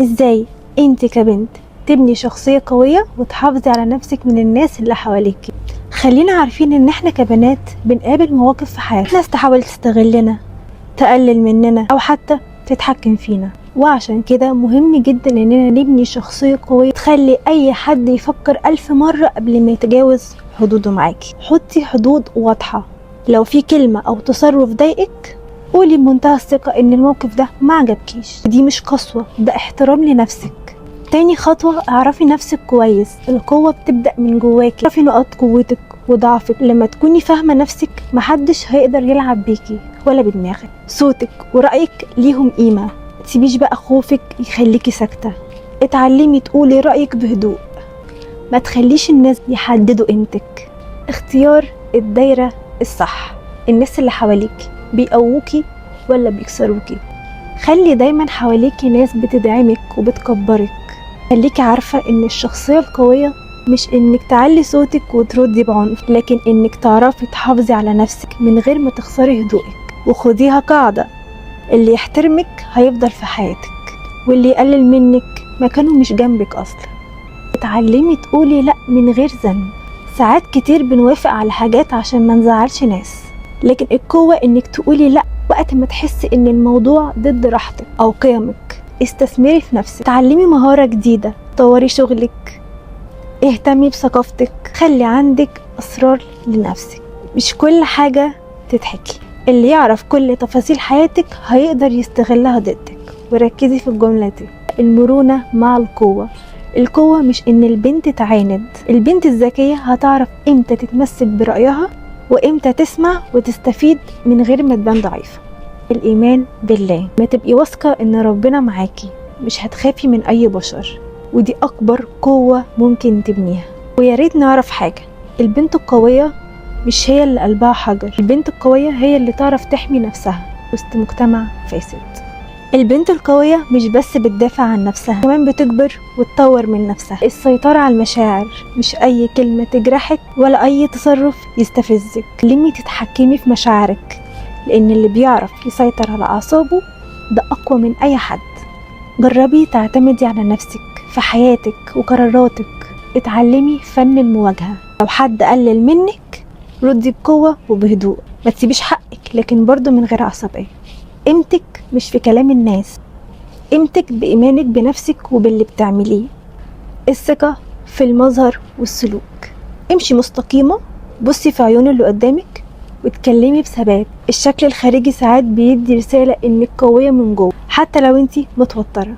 ازاي انت كبنت تبني شخصية قوية وتحافظي على نفسك من الناس اللي حواليكي. خلينا عارفين ان احنا كبنات بنقابل مواقف في حياتنا، ناس تحاول تستغلنا، تقلل مننا، او حتى تتحكم فينا. وعشان كده مهم جدا اننا نبني شخصية قوية تخلي اي حد يفكر الف مرة قبل ما يتجاوز حدوده معاكي. حطي حدود واضحة، لو في كلمة او تصرف ضايقك قولي بمنتهى الثقة ان الموقف ده ما عجبكيش. دي مش قسوة، ده احترام لنفسك. تاني خطوة، اعرفي نفسك كويس. القوة بتبدأ من جواكي. اعرفي نقاط قوتك وضعفك. لما تكوني فاهمة نفسك محدش هيقدر يلعب بيكي ولا بدماغك. صوتك ورأيك ليهم قيمة، متسيبيش بقى خوفك يخليكي ساكتة. اتعلمي تقولي رأيك بهدوء، ما تخليش الناس يحددوا قيمتك. اختيار الدايرة الصح، الناس اللي حواليكي بيقووكي ولا بيكسروكي؟ خلي دايما حواليكي ناس بتدعمك وبتكبرك. خليكي عارفة ان الشخصية القوية مش انك تعلي صوتك وتردي بعنف، لكن انك تعرفي تحافظي على نفسك من غير ما تخسري هدوءك. وخديها قاعدة، اللي يحترمك هيفضل في حياتك، واللي يقلل منك مكانه مش جنبك اصلا. اتعلمي تقولي لا من غير ذنب. ساعات كتير بنوافق على حاجات عشان ما نزعلش ناس، لكن القوة انك تقولي لا وقت ما تحسي ان الموضوع ضد راحتك او قيمك. استثمري في نفسك، تعلمي مهارة جديدة، طوري شغلك، اهتمي بثقافتك، خلي عندك اسرار لنفسك. مش كل حاجة تتحكي، اللي يعرف كل تفاصيل حياتك هيقدر يستغلها ضدك. وركزي في الجملة دي، المرونة مع القوة. القوة مش ان البنت تعاند، البنت الذكية هتعرف امتى تتمسك برأيها وامتى تسمع وتستفيد من غير ما تبان ضعيفة. الإيمان بالله، ما تبقي واثقة ان ربنا معاكي مش هتخافي من اي بشر، ودي اكبر قوة ممكن تبنيها. ويا ريت نعرف حاجة، البنت القوية مش هي اللي قلبها حجر، البنت القوية هي اللي تعرف تحمي نفسها وسط مجتمع فاسد. البنت القوية مش بس بتدافع عن نفسها، كمان بتكبر وتطور من نفسها. السيطرة على المشاعر، مش أي كلمة تجرحك ولا أي تصرف يستفزك. لمي تتحكمي في مشاعرك، لأن اللي بيعرف يسيطر على أعصابه ده أقوى من أي حد. جربي تعتمدي على نفسك في حياتك وقراراتك. اتعلمي فن المواجهة، لو حد قلل منك ردي بقوة وبهدوء، ما تسيبيش حقك لكن برضو من غير عصبية. قيمتك مش في كلام الناس، قيمتك بإيمانك بنفسك وباللي بتعمليه. الثقة في المظهر والسلوك، امشي مستقيمة، بصي في عيون اللي قدامك واتكلمي بثبات. الشكل الخارجي ساعات بيدي رسالة انك قوية من جوه حتى لو انتي متوترة.